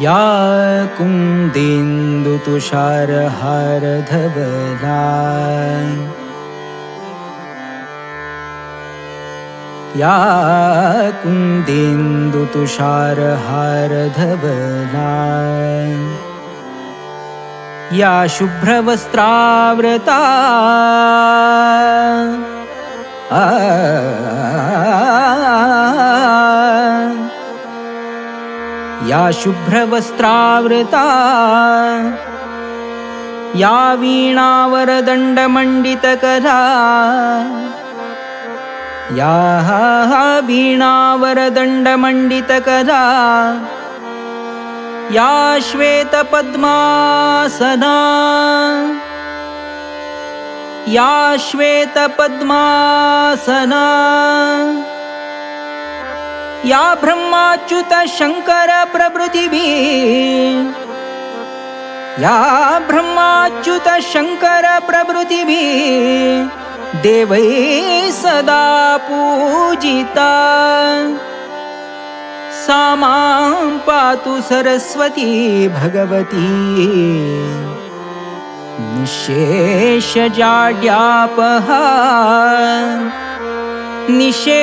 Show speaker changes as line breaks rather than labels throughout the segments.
या कुन्देन्दुतुषारहारधवला या कुन्देन्दुतुषारहारधवला या शुभ्रवस्त्रावृता या शुभ्रवस्त्रावृता या वीणावरदण्डमण्डितकरा या वीणावरदण्डमण्डितकरा या श्वेतपद्मासना या श्वेतपद्मासना या ब्रह्माच्युत शंकर प्रभृतिभिः या ब्रह्माच्युत शंकर प्रभृतिभिः देवैः सदा पूजिता सा मां पातु सरस्वती भगवती निःशेषजाड्यापहा निःशेषजाड्यापहा।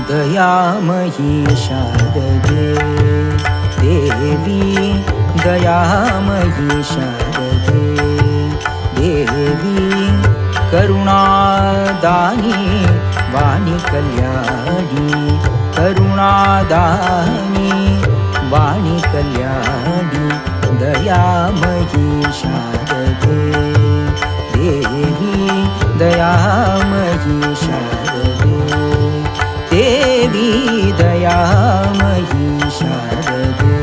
दयामयी शारदे देवी दयामयी शारदे देवी करुणादानी वाणी कल्याणी करुणादानी वाणी कल्याणी दयामयी शारदे देवी दयामयी शारदे देवी दयामयी शारदे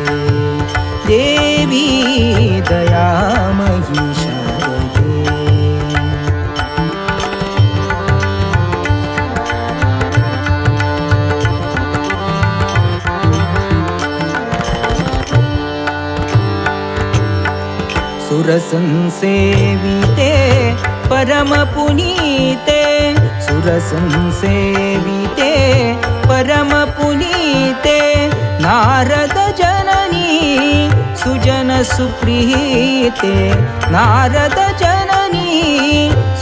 देवी दयामयी शारदे। सुरसंसेविते परमपुनीते सुरसंसेविते परमपुनीते नारद जननी सुजन सुप्रीते नारद जननी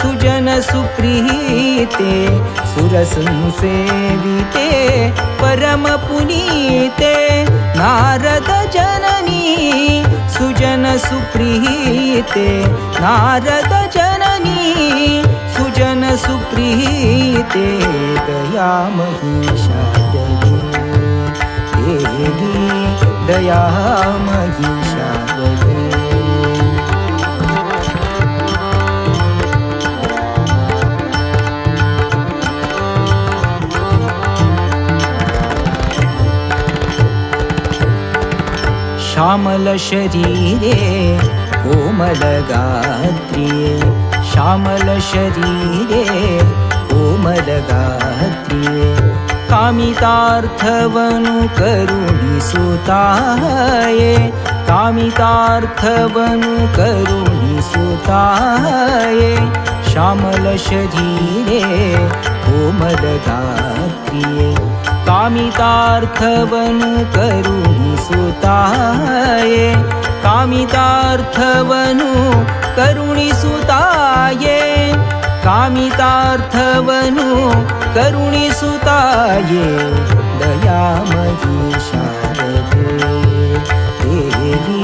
सुजन सुप्रीते सुरसंसेविते परमपुनीते नारद जननी सुजन सुप्रीते नारद जननी सुजन सुप्रीते दयामयी शारदे देवी दयामयी शारदे। श्यामल शरीरे कोमल गात्रे श्यामल शरीरे कोमल गात्रे कामितार्थवनु करुणिसुताये कामितार्थवनु करुणिसुताये श्यामल शरीरे कोमल गात्रे कामितार्थवनु करुणिसुताये कामितार्थवनु करुणिसुताये कामितार्थवनु करुणिसुताये दयामयी शारदे देवी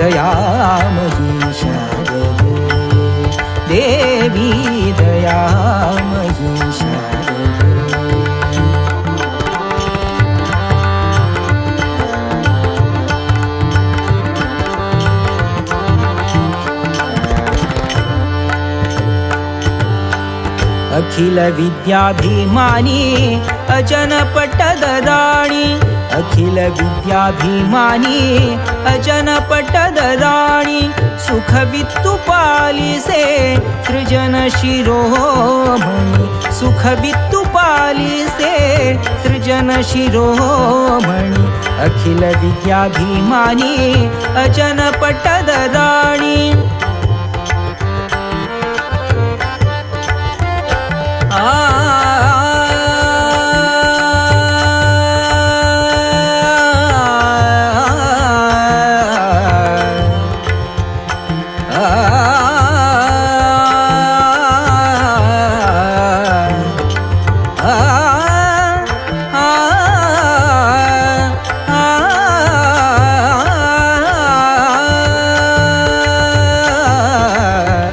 दयामयी शारदे देवी दयामयी शारदे। ಅಖಿಲ ವಿದ್ಯಾಭಿಮಾನಿ ಅಜನ ಪಟ್ಟದ ರಾಣಿ ಅಖಿಲ ವಿದ್ಯಾಭಿಮಾನಿ ಅಜನ ಪಟ್ಟದ ರಾಣಿ ಸುಖವಿತ್ತು ಪಾಲಿಸೆ ಸೃಜನ ಶಿರೋಮಣಿ ಸುಖವಿತ್ತು ಪಾಲಿಸೆ ಸೃಜನ ಶಿರೋಮಣಿ ಅಖಿಲ ವಿದ್ಯಾಭಿಮಾನಿ ಅಜನ ಪಟ್ಟದ ರಾಣಿ. ಆ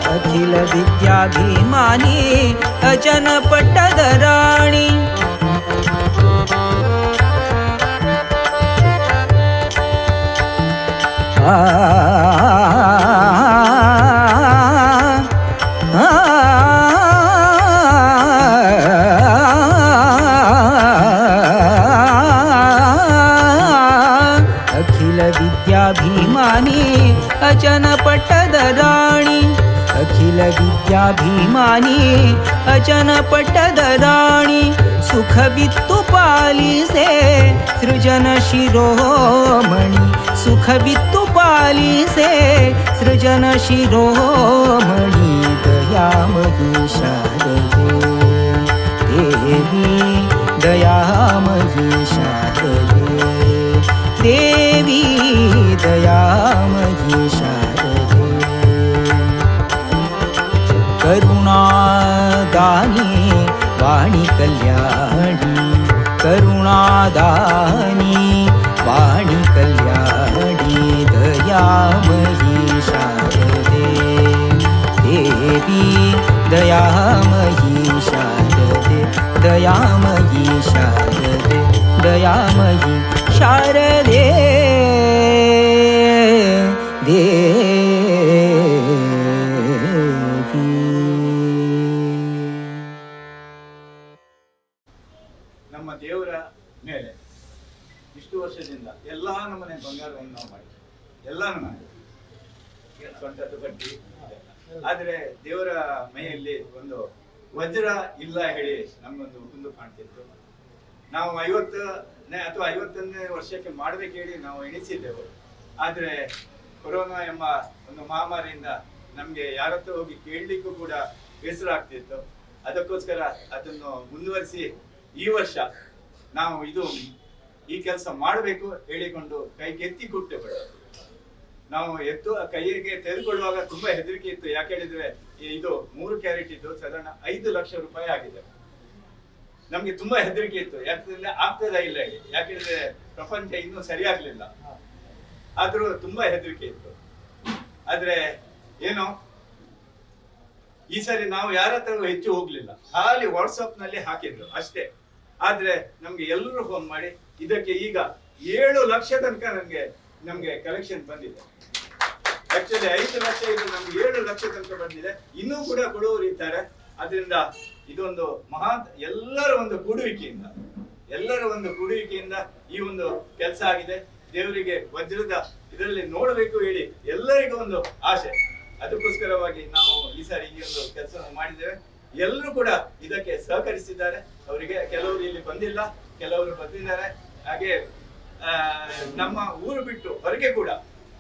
ಅಖಿಲ ವಿದ್ಯಾಭಿಮಾನಿ ಅಜನ ಪಟ್ಟದ ರಾಣಿ. ಆ ಆ ಅಖಿಲ ವಿದ್ಯಾಭಿಮಾನಿ ಅಜನ ಪಟ್ಟದ ರಾಣಿ ಅಖಿಲ ವಿದ್ಯಾಭಿಮಾನಿ ಅಜನ ಪಟ್ಟದ ರಾಣಿ ಸುಖವಿತ್ತು ಪಾಲಿಸೆ ಸೃಜನ ಶಿರೋಮಣಿ ಸುಖವಿತ್ತು ಪಾಲಿಸೆ ಸೃಜನ ಶಿರೋಮಣಿ ದಯಾಮಯಿ ಶಾರದೆ ದೇವಿ ದಯಾಮಯಿ ಶಾರದೆ ದೇವಿ ದಯಾಮಯಿ ಶಾರದೆ. ಕರುಣಾದಾನಿ ವಾಣಿ ಕಲ್ಯಾಣಿ ಕರುಣಾದಾನಿ ವಾಣಿ ಕಲ್ಯಾಣಿ ದಯಾಮಯಿ ಶಾರದೆ ದೇವಿ ದಯಾಮಯಿ ಶಾರದೆ ದಯಾಮಯಿ ಶಾರದೆ ದಯಾಮಯಿ ಶಾರದೆ ದೇವಿ.
ನಮ್ಮ ದೇವರ ಮೇಲೆ ಇಷ್ಟು ವರ್ಷದಿಂದ ಎಲ್ಲ ನಮೂನೆ ಬಂಗಾರವನ್ನು ನಾವು ಮಾಡಿದ್ವಿ, ಎಲ್ಲ ನಮೂನೆ ಸೊಂಟದ್ದು ಕಟ್ಟಿ ಇದೆಲ್ಲ. ಆದರೆ ದೇವರ ಮೈಯಲ್ಲಿ ಒಂದು ವಜ್ರ ಇಲ್ಲ ಹೇಳಿ ನಮಗೊಂದು ಕುಂದು ಕಾಣ್ತಿತ್ತು. ನಾವು 50ನೇ ಅಥವಾ 51ನೇ ವರ್ಷಕ್ಕೆ ಮಾಡ್ಬೇಕು ಹೇಳಿ ನಾವು ಎಣಿಸಿದ್ದೆವು. ಆದರೆ ಕೊರೋನಾ ಎಂಬ ಒಂದು ಮಹಾಮಾರಿಯಿಂದ ನಮಗೆ ಯಾರತ್ರ ಹೋಗಿ ಕೇಳಲಿಕ್ಕೂ ಕೂಡ ಬೇಸರ ಆಗ್ತಿತ್ತು. ಅದಕ್ಕೋಸ್ಕರ ಅದನ್ನು ಮುಂದುವರಿಸಿ ಈ ವರ್ಷ ನಾವು ಇದು ಈ ಕೆಲಸ ಮಾಡಬೇಕು ಹೇಳಿಕೊಂಡು ಕೈಗೆತ್ತಿ ಕೊಟ್ಟೆವು. ನಾವು ಎತ್ತು ಕೈಗೆ ತೆಗೆದುಕೊಳ್ಳುವಾಗ ತುಂಬಾ ಹೆದರಿಕೆ ಇತ್ತು. ಯಾಕೆ ಹೇಳಿದ್ರೆ ಇದು 3 ಕ್ಯಾರೆಟ್ ಇದ್ದು ಸಾಧಾರಣ 5 ಲಕ್ಷ ರೂಪಾಯಿ ಆಗಿದೆ. ನಮ್ಗೆ ತುಂಬಾ ಹೆದರಿಕೆ ಇತ್ತು, ಯಾಕಂದ್ರೆ ಆಗ್ತದ ಇಲ್ಲ ಹೇಳಿ. ಯಾಕೆ ಹೇಳಿದ್ರೆ ಪ್ರಪಂಚ ಇನ್ನೂ ಸರಿಯಾಗ್ಲಿಲ್ಲ, ಆದ್ರೂ ತುಂಬಾ ಹೆದರಿಕೆ ಇತ್ತು. ಆದ್ರೆ ಏನು ಈ ಸರಿ ನಾವು ಯಾರ ಹತ್ರವೂ ಹೆಚ್ಚು ಹೋಗ್ಲಿಲ್ಲ, ಖಾಲಿ ವಾಟ್ಸಪ್ ನಲ್ಲಿ ಹಾಕಿದ್ರು ಅಷ್ಟೇ. ಆದ್ರೆ ನಮ್ಗೆ ಎಲ್ಲರೂ ಫೋನ್ ಮಾಡಿ ಇದಕ್ಕೆ ಈಗ 7 ಲಕ್ಷ ತನಕ ನಮ್ಗೆ ಕಲೆಕ್ಷನ್ ಬಂದಿದೆ. ಆಕ್ಚುಲಿ 5 ಲಕ್ಷ ಇದು ನಮ್ಗೆ 7 ಲಕ್ಷ ತನಕ ಬಂದಿದೆ. ಇನ್ನೂ ಕೂಡ ಕೊಡುವವರು ಇದ್ದಾರೆ. ಅದರಿಂದ ಇದೊಂದು ಮಹಾ ಎಲ್ಲರ ಒಂದು ಕೂಡುವಿಕೆಯಿಂದ, ಎಲ್ಲರ ಒಂದು ಕೂಡುವಿಕೆಯಿಂದ ಈ ಒಂದು ಕೆಲಸ ಆಗಿದೆ. ದೇವರಿಗೆ ವಜ್ರದ ಇದರಲ್ಲಿ ನೋಡಬೇಕು ಹೇಳಿ ಎಲ್ಲರಿಗೂ ಒಂದು ಆಸೆ. ಅದಕ್ಕೋಸ್ಕರವಾಗಿ ನಾವು ಈ ಸಾರಿ ಈ ಒಂದು ಕೆಲಸವನ್ನು ಮಾಡಿದ್ದೇವೆ. ಎಲ್ಲರೂ ಕೂಡ ಇದಕ್ಕೆ ಸಹಕರಿಸಿದ್ದಾರೆ. ಅವರಿಗೆ ಕೆಲವರು ಇಲ್ಲಿ ಬಂದಿಲ್ಲ, ಕೆಲವರು ಬಂದಿದ್ದಾರೆ. ಹಾಗೆ ನಮ್ಮ ಊರು ಬಿಟ್ಟು ಹೊರಗೆ ಕೂಡ,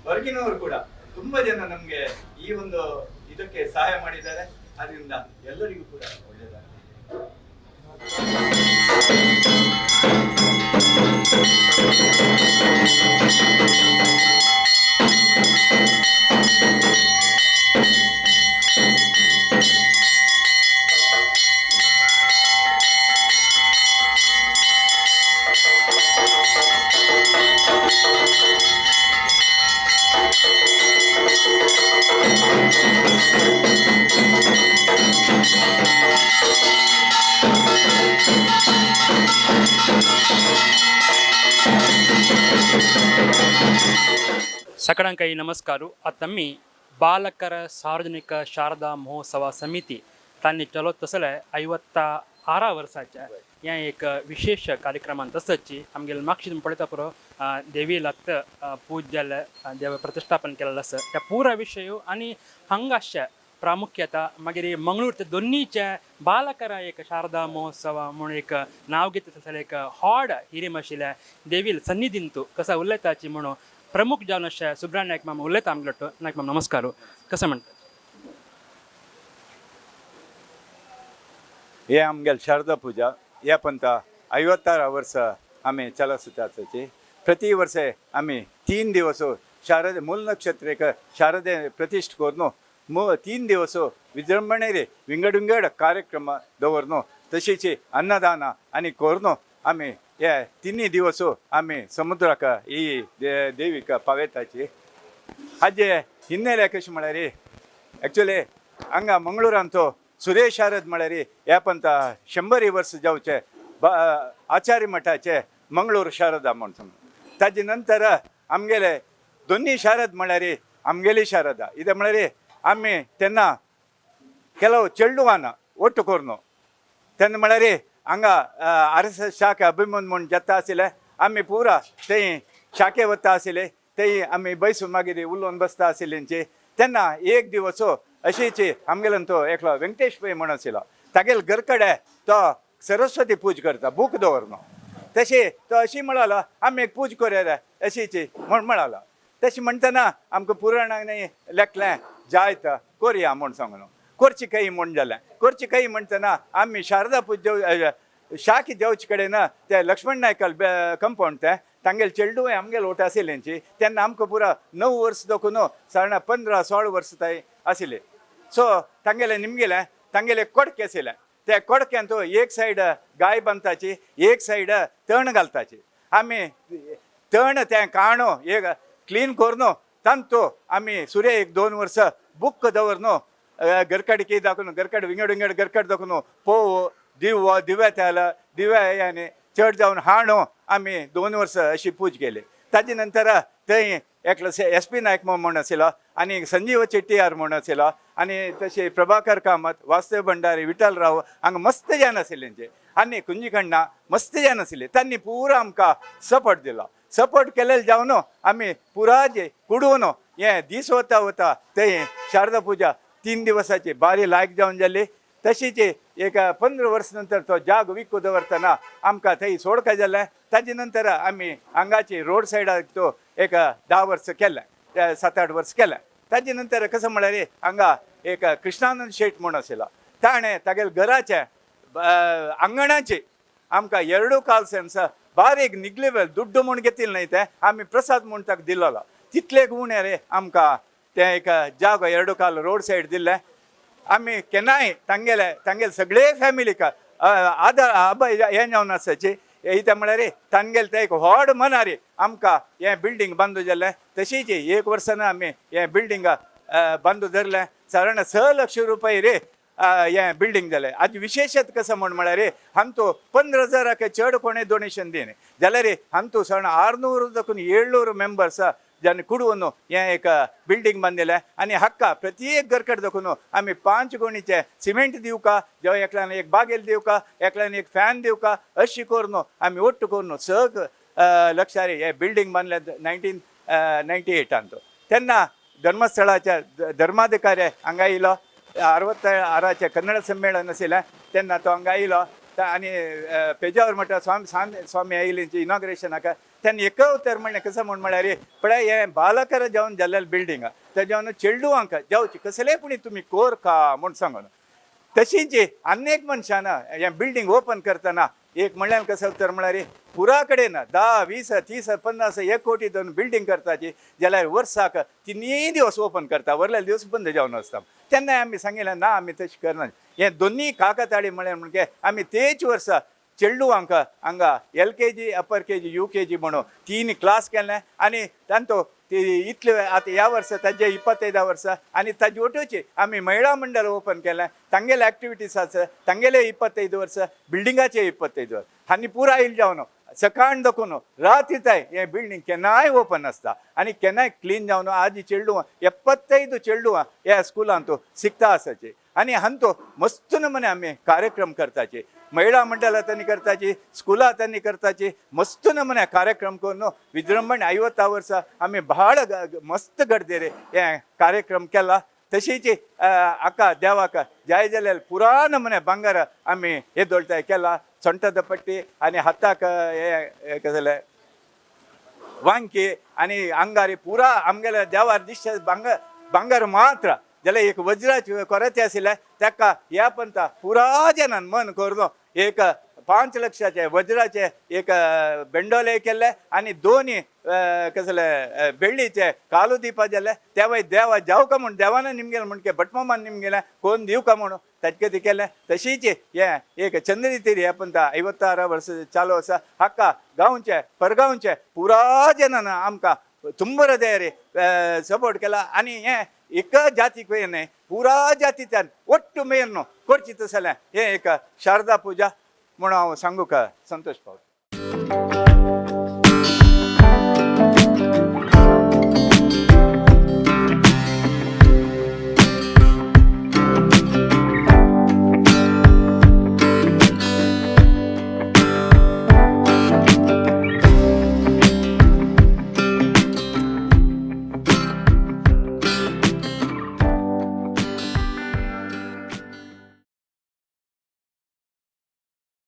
ಹೊರಗಿನವರು ಕೂಡ ತುಂಬಾ ಜನ ನಮ್ಗೆ ಈ ಒಂದು ಇದಕ್ಕೆ ಸಹಾಯ ಮಾಡಿದ್ದಾರೆ. ಅದರಿಂದ ಎಲ್ಲರಿಗೂ ಕೂಡ ಒಳ್ಳೆಯದಾಗಲಿ.
ಸಕಡಂಕೈ ನಮಸ್ಕಾರ. ಅತ್ತಮ್ಮಿ ಬಾಲಕರ ಸಾರ್ವಜನಿಕ ಶಾರದಾ ಮಹೋತ್ಸವ ಸಮಿತಿ तांणी चलो तसले 56 वर्साचे हें एक विशेष कार्यक्रमान तसची आमगेले मागशी तुमी पळयता पुरो देवी लागता पूज जाल्ले देव प्रतिश्ठापन केलेलें आसा ह्या पुरा विशय आनी हांगा आसचे प्रामुख्यता मागीर मंगळूर ते दोन्नीचे बालकरा एक शारदा महोत्सव म्हूण एक नांव घेतलें तसलें एक हॉड हिरीम आशिल्लें देवील सन्निधींतू कसा उलयताची म्हणून प्रमुख जावन अशें सुब्राय नायक मामा उलयता आमगे नायक मामा नमस्कार. कसं म्हणटा?
हे आमगेले शारदा ಪೂಜಾ ಯಾಪಂತ 56 ವರ್ಷ आमी चलसताची. प्रति वर्से आमी 3 दिवस शारदे मूल नक्षत्रेक शारदे प्रतिष्ठ करून 3 दिवस विजृंभणेरे विंगड विंगड कार्यक्रम दवरनो, तशीच अन्नदान आनी करून आमी हे 3 दिवस आमी समुद्राक ही देवीक पावयताची. हाजे ಹಿನ್ನೆಲೆ कशें म्हळ्यार ॲक्च्युली हांगा मंगळुरांत सुरेश शारद म्हळ्यार ह्या पंत 100 वर्स जावचे आचार्य मठाचे मंगळूर शारदा म्हूण सांग. ताजे नंतर आमगेले दोन्ही शारद म्हळ्यार आमगेली शारदा इतें म्हळ्यार आमी तेन्ना ಕೆಲವು ಚೆಂಡುವಾನ ಒಟ್ಟು ಕೊರ್ನು तेन्ना म्हळ्यार हांगा आर एस एस शाखा अभिमन म्हूण जेता आशिल्ले आमी पुरा थंय शाखे वता आशिल्ले, थंय आमी बैसून मागीर उलोवन बसता आशिल्ले. तेन्ना एक दिवस अशीच आमगेल्यान तो एकलो वेंकटेश पै म्हूण आशिल्लो, तागेले घर कडेन तो सरस्वती पूज करता बूक दवरनो. तशें तो अशी म्हणालो आमी एक पूज करूया रे अशीच म्हूण म्हणालो. तशें म्हणटना आमकां पुराणांनी लेखलें जायत कोरया म्हूण सांगलो कोरची काही म्हूण जालें. कोरची काही म्हणटना आमी शारदा पूज शाखी देवचे कडेन ते लक्ष्मण नायकाल कंपाऊंड ते तांगेले चेडूं आमगेले वोट आशिल्लेंची. तेन्ना आमकां पुरा 9 वर्स दाखोवन साधारण 15-16 वर्स थंय आशिल्ले. सो तांगेले निमगेले तांगेले कोडके आशिल्ले, ते कोडक्यांत एक सायड गाय बांदताची, एक सायड तण घालताची. आमी तण तें काणो एक क्लीन करून तांतो आमी सुर्या 1-2 वर्स बुक दवरनो गरकडकी दाखोवन गरकड विंगड विंगड गरकड दाखोवन पोव दिवो दिव्या तेल दिव्या आनी चड जावन हाणो आमी 2 वर्स अशी पूज केली. ताजे नंतर थंय एकलो एस पी नायक म्हूण आशिल्लो आनी संजीव चेट्टियार म्हूण आशिल्लो आनी तशें प्रभाकर कामत, वासुदेव भंडारी, विठल राव हांगा मस्त जाण आशिल्ले आनी कुंजिकण्णा मस्त जाण आशिल्ले. तांणी पुरा आमकां सपोर्ट दिलो. सपोर्ट केलेले जावन आमी पुरा जे कुडून हे दीस वता वता थंय शारदा पुजा 3 दिवसाची बारी लायक जावन जाली. तशीच एक 15 वर्स नंतर तो जाग विकू दवरतना आमकां थंय सोडका जालें. ताजे नंतर आमी हांगाची रोड सायडाक तो एक 10 वर्स केलें, 7-8 वर्स केलें. ताजे नंतर कसं म्हळ्यार हांगा एक कृष्णानंद शेट म्हूण आशिल्लो, ताणें तागेले घराचें अंगणाचे आमकां 2 काल सेन्स बारीक निगले दुड्डू म्हूण घेतिल्ले न्हय ते आमी प्रसाद म्हूण ताका दिल्लो. तितले उणें रे आमकां तें एक जागो 2 काल रोड सायड दिल्लें. आमी केन्नाय तांगेले तांगेले सगळे फॅमिलीक आदार अभय हें जावन आसाची इतें म्हळ्यार तांगेले तें एक व्हड मनार आमकां हें बिल्डींग बांदू जालें. तशीच 1 वर्सान आमी हें बिल्डींग बांदू धरलें. सादारण 6 लक्ष रुपये रे हें बिल्डींग जालें. आज विशेशत कसं म्हूण म्हळ्यार हांतू 15,000 चड कोणें डोनेशन दिना जाल्यार हांतू सादारण 600 दाखून 700 मेंबर्स ज्याने कुडवून हें एक बिल्डींग बांदिल्लें. आनी हक्का प्रत्येक घरकड दाखोवन आमी 5 गोणीचे सिमेंट दिवका, जेव एकल्यान एक बागेल दिवका, एकल्यान एक फॅन दिवका, अशी करून आमी ಒಟ್ಟು करून 6 लक्षार हें बिल्डींग बांदलें 1998. तेन्ना धर्मस्थळाच्या धर्माधिकारी हांगा येयलो, 66 कन्नड संमेलन आशिल्लें तेन्ना तो हांगा येयलो आनी पेजावर मठ स्वामी स्वामी स्वामी आयिल्ली इनॉग्रेशनाक तेन्ना एक उतर म्हणलें कसं म्हूण म्हळ्यार पळय हें बालकर जावन जाल्लें बिल्डींग तेज्यावन चेडवांक जावची कसलेय पुणी तुमी कोर का म्हूण सांगून. तशीच अनेक मनशान हें बिल्डींग ओपन करतना एक म्हणल्यार कसं तर म्हळ्यार पुरा कडेन 10, 20, 30, 50, 1 कोटी दोन बिल्डींग करताची जाल्यार वर्साक 3 दिवस ओपन करता, वरले दिवस बंद जावन आसता. तेन्ना आमी सांगिल्लें ना आमी तशें करना. हें दोन्ही काकताळी म्हळ्यार म्हणजे आमी तेच वर्सा चेडवांक हांगा LKG, upper KG, UKG म्हणून 3 क्लास केले आनी तांचो ती इतले आतां ह्या वर्सा ताजे 25 वर्सा आनी ताजे वटूचे आमी महिळा मंडळ ओपन केलें. तांगेले एक्टिविटीज आसा तांगेले 25 वर्स, बिल्डिंगाचे 25 वर्स आनी पुरा येयल जावन सकाळ दाखोवन रात येताय हें बिल्डींग केन्नाय ओपन आसता आनी केन्नाय क्लीन जावन आज चेडवां 75 चेडवां ह्या स्कुलांत शिकता आसाचे. आनी हांतो मस्त नमुने आमी कार्यक्रम करताचे. महिळा मंडळांनी करताची, स्कुलांनी करताची, मस्त नमुने कार्यक्रम करून विजृंभण 50 वर्ष आमी बहळ मस्त गडदेर हे कार्यक्रम केला. तशीच आका देवाक जाय जाल्यार पुरा नमुने ಬಂಗಾರ आमी हे केला. ಸೊಂಟದ ಪಟ್ಟಿ आनी हाताक हे कसले वांकी आनी अंगारी पुरा आमगेल्या देवार दिश्ट भांगर भांगर मात्र. जाल्यार एक वज्राचे कोराते आशिल्ले ताका ह्या पंता पुरा जनान मन करून एक 5 लक्षाचे वज्राचे एक बेंडोले केल्ले आनी दोनी कसले ಬೆಳ್ಳಿचे ಕಾಲು ದೀಪ जाले. तेवय देवा जावका म्हूण देवान निमगेले म्हणके भटमामान निमगेले कोण दिवका म्हणून ताचे केलें. तशीच हे एक चंद्री तिरी हे पंता 56 वर्स चालू आसा. हाका गांवचे परगांवचे पुरा जनान आमकां ತುಂಬ हृदयारी सपोर्ट केला. आनी हे एका जातीक न्हय, पुरा जातीच्यान ಒಟ್ಟು ಮೇಯನ್ನು ಕೊಡ್ಚಿತ್ತು ಸಲ हे एक शारदा पूजा म्हणून हांव सांगूंक संतोष पावता.